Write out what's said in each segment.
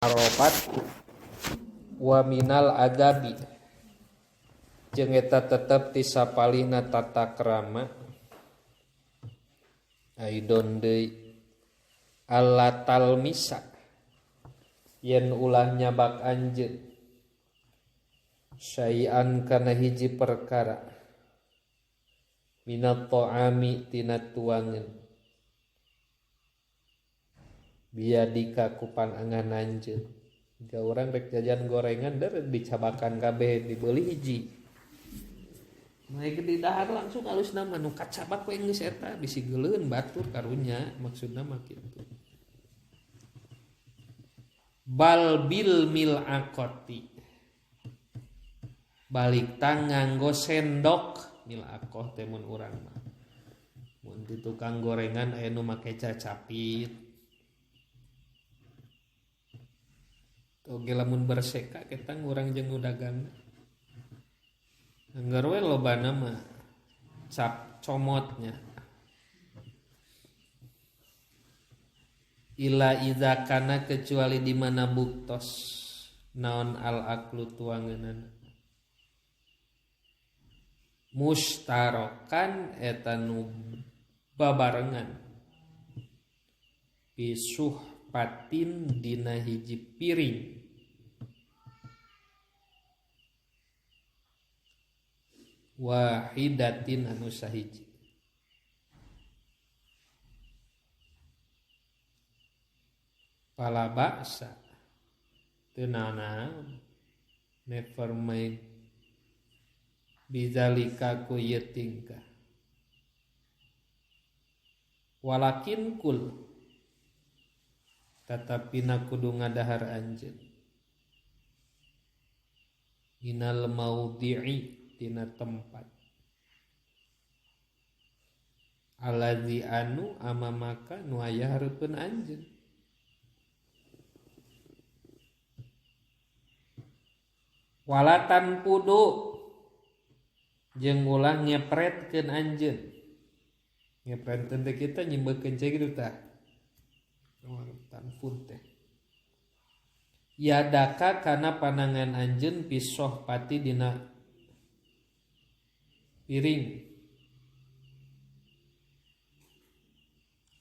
Arafat wa minal adabi jeung eta tetep ti sapalihna tata krama aidon deui alla talmisa yen ulah nyabak anjeun syai'an kana hiji perkara minat ta'ami tina tuangeun biadika ku panangan anjeun. Jika urang rek jajan gorengan der dicabakan kabeh dibeli hiji. Naik di dahar langsung alusna mah nu kacabak we geus eta bisi geuleuh batur karunya maksudna mah kitu. Bal bil milaqati balik tang nganggo sendok milaqah teh mun urang mah. Mun di tukang gorengan aya nu make cacapit. Oge lamun berseka kita ngurang jeung nu dagang. Anggar we lobana mah cap comotnya. Ila idza kana kecuali di mana buktos naon al aklu tuangeunana. Mustarokan eta nu babarengan. Bisuh patin dina hiji piring wahidatin anu sahiji pala baksa teu naon never mind bizalika ku ieu tingkah walakin kul tetapi na kudu ngadahar anjeun minal maudhi'i tina tempat alladzi anu amamaka nu aya hareupeun anjeun walatan kudu jeung ulah ngepretkeun anjeun ngepretkeun teh kita nyimbekeun cai kitu tah tanfud teh yadaka kana panangan anjeun pisoh pati dina piring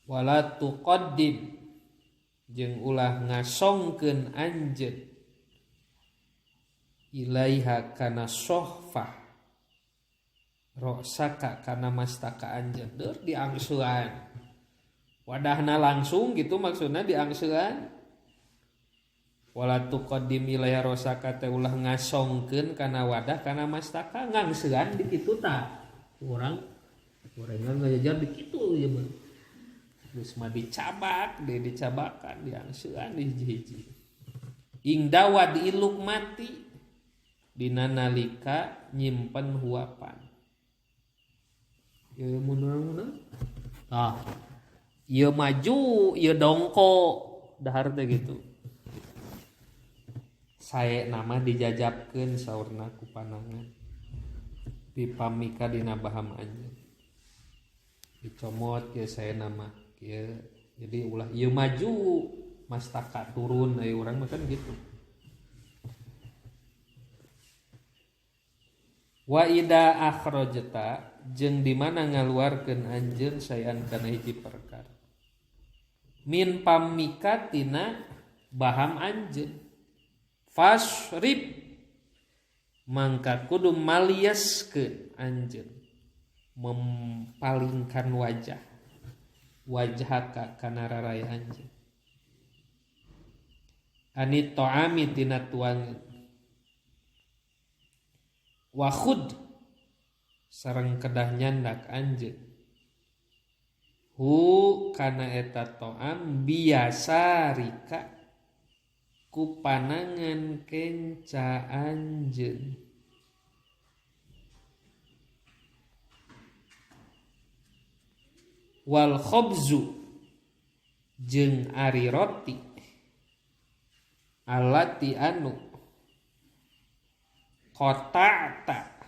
wala tuqaddim jeung ulah ngasongkeun anjeun ilaiha kana sohfah rosaka kana mastaka anjeun deur diangsuan wadahna langsung gitu maksudna diangsuan wala tuqaddim ilaiha rosaka teh ulah ngasongkeun kana wadah kana mastaka ngangsuan di kitu tah urang gorengan ngajajar di kitu ieu mah geus mah dicabak deui dicabakan diangsuan di hiji-hiji ingda wadi lukmati dina nalika nyimpen huapan ieu mun tah ieu maju, ieu dongko, dahar teh gitu. Sae nama dijajabkeun saurna ku panangan. Dipamika dina baham anjeun. Dicomot kieu sae nama kieu. Jadi ulah ieu maju, mastaka turun aya urang mah kan gitu. Wa ida akhrajta jeung di mana ngaluarkeun anjeun saean kana hiji perkara. Min pamika tina baham anjeun fasrib mangka kudu maliaskeun anjeun mempalingkan wajah wajhaka kana raraya anjeun ani ta'ami tina tuangeun wa khud sareng kedah nyandak anjeun hu kana eta to'am biasa rika ku panangan kenca anjeun wal khobzu jeung ari roti alati anu qata'ta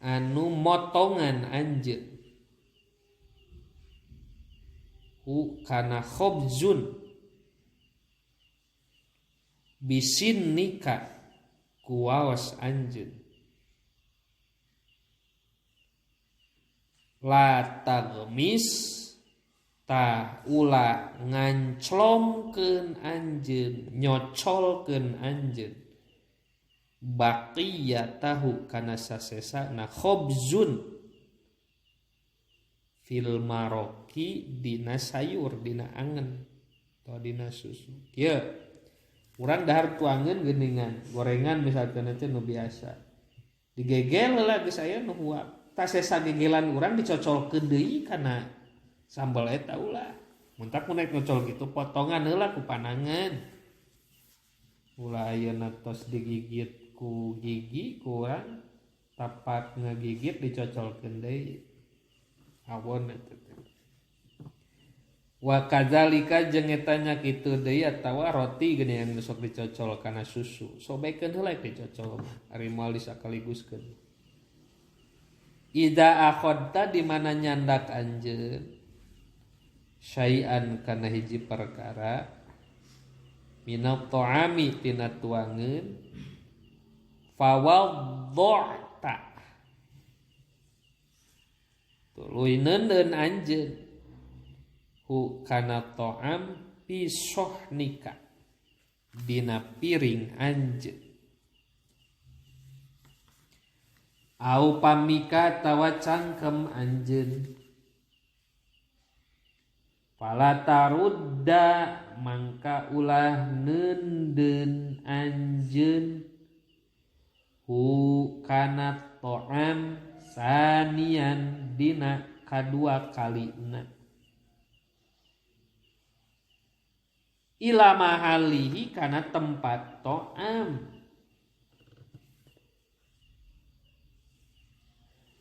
anu motongan anjeun hu kana khobzun Bisin nika kuwaos anjeun la tagmis ta ulah nganclomkeun anjeun nyocolkeun anjeun baqiyatahu kana sasesana khobzun fil maroki dina sayur dina angen atau dina susu. Kieu urang dahar tuangeun geuningan gorengan misalkan teh nu biasa digegel heula geus aya nu huap tah sesa gegelan urang dicocolkeun deui kana sambal eta ulah mun tak mun nyocol kitu potongan heula ku panangan ulah ayeuna tos digigit ku gigi ku urang tapak ngagigit dicocolkeun deui awon eta teh. Wa kadzalika jeung eta nya kitu deui atawa roti geuning nu sok dicocol kana susu sobekeun heula dicocol ari moal disakaliguskeun. Idza akhadta di mana nyandak anjeun syai'an kana hiji perkara minat ta'ami tina tuangeun fawadhdha'ta tuluy neundeun anjeun hu kana ta'am fi sohnika dina piring anjeun au pamika tawa cangkem anjeun fala tarudda mangka ulah neundeun anjeun hu kana ta'am sanian dina kadua kalina ila mahalihi kana tempat ta'am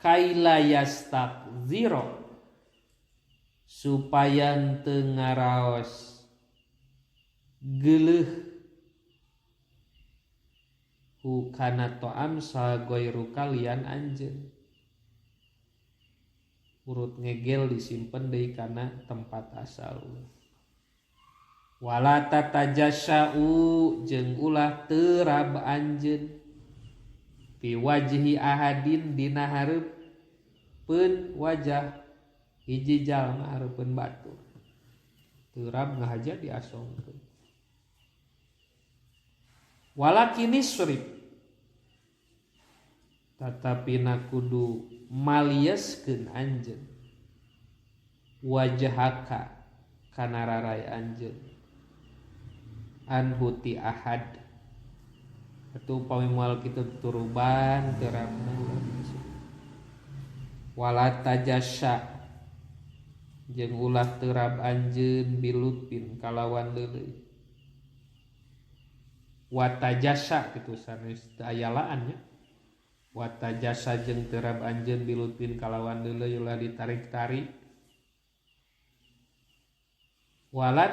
kaila yastakziro supaya teu ngaraos geuleuh hu kana ta'am sagoiru kalian anjeun urut ngegel disimpen deui kana tempat asal. Wala tatajasya'u jeung ulah terab anjeun fi wajhi ahadin dina hareupeun wajah hiji jalma hareupeun batur terab ngahaja diasongkeun. Walakini surib tatapi na kudu malieskeun anjeun wajahaka kana rarai anjeun anhuti ahad atuh upami moal kitu turuban terabna wala tajasya jeung ulah terab anjeun bilutpin kalawan leuleui watajasa kitu sanes teu aya laan nya watajasa jeung terab anjeun bilutpin kalawan leuleui ulah ditarik-tarik wala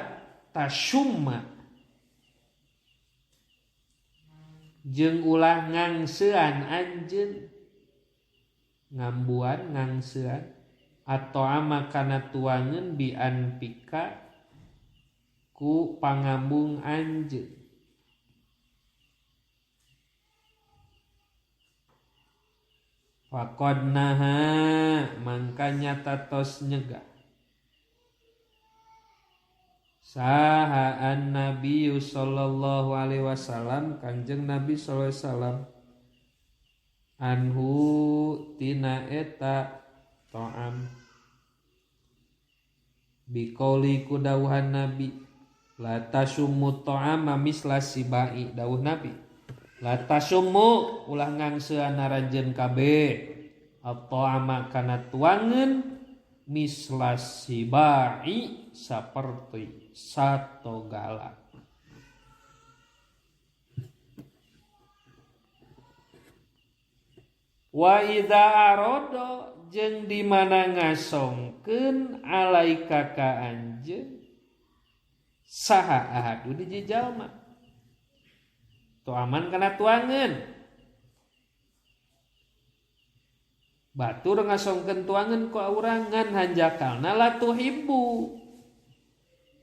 tasyumma jeung ulah ngangsean anjeun ngambuan ngangsean atau ama kana tuangeun bi anpika ku pangambung anjeun faqad naha mangka nyata tos nyegah saha an-nabi sallallahu alaihi wasallam kanjeng Nabi sallallahu alaihi wasallam anhu tina eta ta'am biqauli ku dawuhan Nabi la tasummu ta'ama misla sibai dawuh Nabi la tasummu ulah ngangsean aranjeun kabeh at-ta'ama kana tuangeun misla sibai saperti satogala. Wa idza arada jeung di mana ngasongkeun alaika ka anjeun saha ahadu di jalma tuaman kana tuangeun batur ngasongkeun tuangeun ku urang ngan hanjakalna la tuhibbu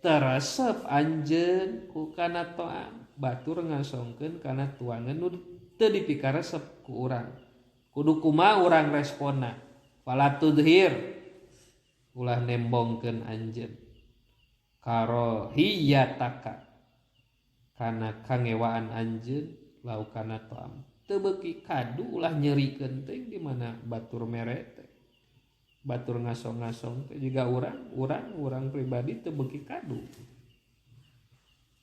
teresep anjeun ku kana toam batur ngasongkeun kana tuangan nu teu dipikaresep ku urang. Kudu kumaha urang responna? Fala tudhir ulah nembongkeun anjeun karohiyataka kana kangewaan anjeun lau kana toam. Teu beuki kadu ulah nyerikeun teh di mana batur mere teh. Batur ngasong-ngasong teh juga urang pribadi teu beuki kadu.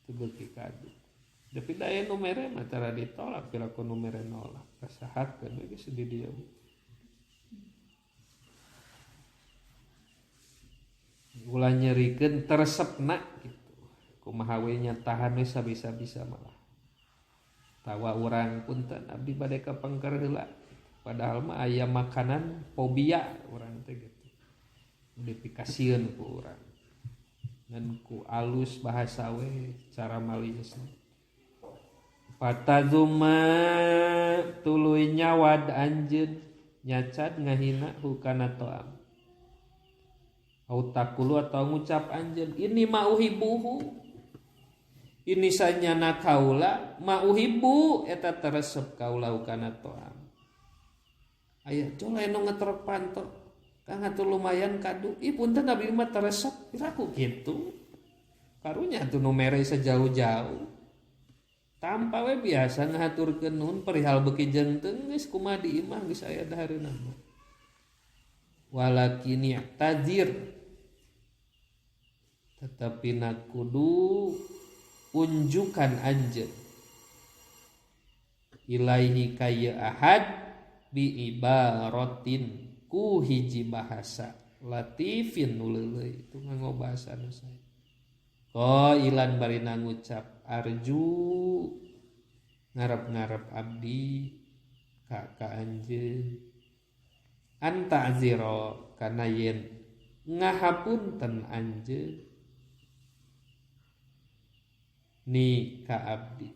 Teu beuki kadu. Tapi daya nu mere mah tara ditolak piraku nu mere nolak. Kasahatkeun we geus di dieu. Ulah nyerikeun teresepna gitu. Kumaha we nya tahan we sabisa-bisa malah. Tawa urang punten abdi bade ka pengker heula. Padahal mah aya makanan fobia urang teh gitu. Dipikasieun ku urang. Ngan ku alus bahasa we cara maliusna. Fatazuma tuluy nyawad anjeun nyacad ngahina hukana toam. Au taqulu atau ngucap anjeun ini mauhibuhu. Ini sanyana kaula mauhibu eta teresep kaula hukana toam. Aya cola nu ngetrok panto. Kang atuh lumayan kadu. Ih punten abdi mah teresep piraku kitu. Karunya atuh nu mere sejauh-jauh. Tanpa we biasa ngahaturkeun nuhun perihal beuki jenteung geus kumaha di imah geus aya dahareunna mah. Walakini tadzir tetapi na kudu unjukan anjeun ilaihi kaya ahad bi ibaratin ku hiji bahasa latifin nu leuleui itu nganggo bahasa nu sae. Qailan barina ngucap arju ngarep-ngarep abdi ka anjeun anta azira kana yen ngahapunten anjeun ni ka abdi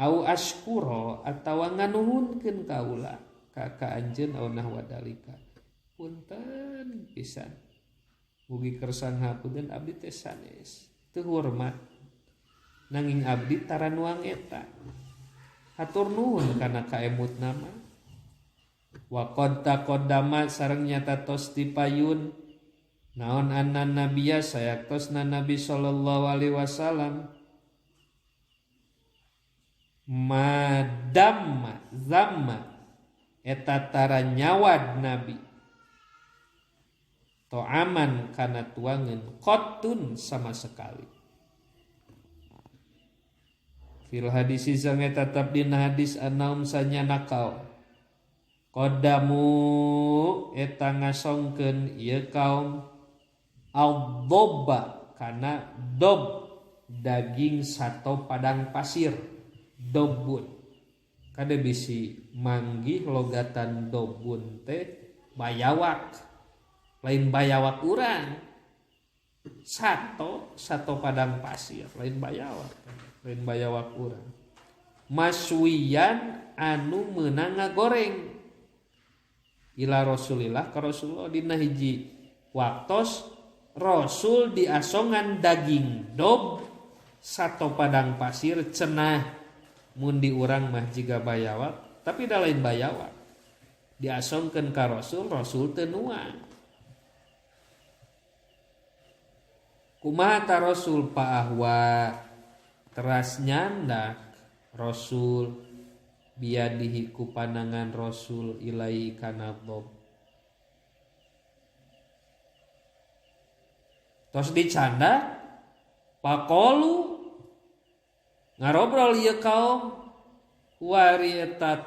au ashkura atawa nganuhunkeun kaula ka anjeun au nahwa dalika. Punten pisan mugi kersa ngahapunten abdi teh sanes teu hormat nanging abdi tara nuang eta. Hatur nuhun kana kaemut nama. Wa qad taqaddama sareng nyata tos dipayun naon anna nabiyya sayaktosna nabi sallallahu alaihi wasallam madamma zamma eta tara nyawad nabi to'aman kana tuangeun qatun sama sekali. Fil hadisi sange tetap dina hadis anaum sanyana kaum qaddamu eta ngasongkeun ieu kaum al-dobba kana dob daging sato padang pasir dobun. Kade bisi manggih logatan dobun teh bayawak. Lain bayawak urang. Sato padang pasir, lain bayawak. Lain bayawak urang. Maswiyan anu meunang ngagoreng. Ila Rasulillah ka Rasulullah dina hiji waktos Rasul diasongan daging dob sato padang pasir cenah mun di urang mah jiga bayawak tapi da lain bayawak diasongkeun ka Rasul, Rasul teu nuang. Kumaha ta Rasul paahwa teras nyandak Rasul biadihi ku panangan Rasul ilai kana dob. Tos dicanda pakolu ngarobrol ieu kaum wari eta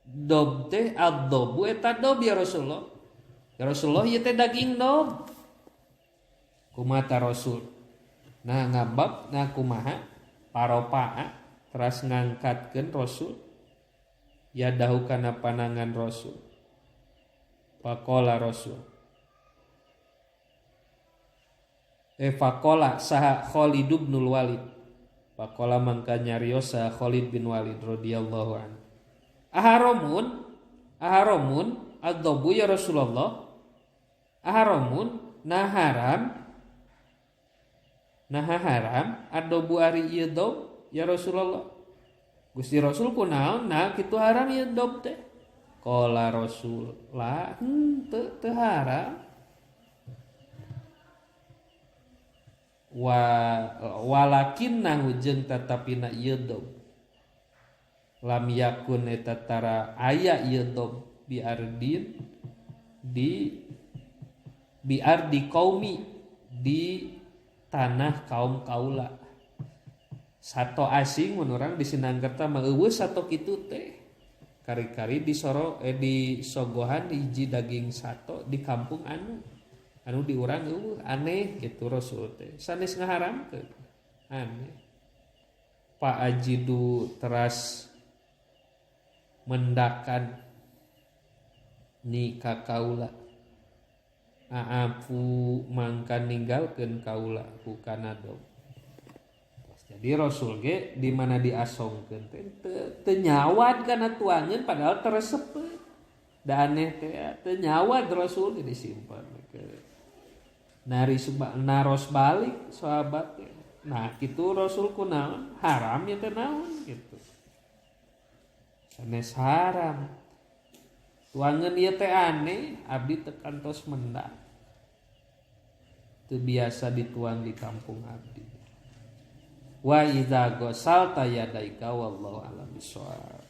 dob teh ad-dobu eta dob ya Rasulullah. Ya Rasulullah ieu teh daging dob. Kumaha Rasul? Nah ngabab nah kumaha paropaa teras ngangkatkeun Rasul yadahu kana panangan Rasul. Pakola Rasul. Fakola saha Khalid bin Walid. Pakola mangka nyarios saha Khalid bin Walid radhiyallahu anhu. Aharamun ad-dabu ya Rasulullah. Aharamun nah haram Nah haram adobu ari ieu dob ya Rasulullah. Gusti Rasul kunaon nah kitu haram ieu dob teh. Qala Rasul la henteu teu haram. Wa walakinnahu jeung tatapina ieu dob. Lam yakun eta tara aya ieu dob bi ardin di bi ardi qaumi di tanah kaum kaula. Sato asing mun urang di Sinangkerta mah eueuh sato kitu teh. Kari-kari disoro disogohan hiji daging sato di kampung anu anu di urang eueuh aneh kitu Rasul teh. Sanes ngaharamkeun. Aneh. Pak Ajidu teras mendakan ni ka kaula. Aafu mangka ninggalkeun kaula ku kana dob. Jadi Rasul ge di mana diasongkeun teh teu nyawad kana tuangeun padahal teresep. Da aneh teh teu nyawad Rasul ge disimpan ke. Nari naros balik sahabat teh. Nah kitu Rasul kunaon haram ya teh naon gitu. Sanes haram. Tuangeun ieu teh aneh abdi teu kantos mendak. Teu biasa dituang di kampung abdi. Wa idza ghasalta yadaika wallahu a'lam bissawab.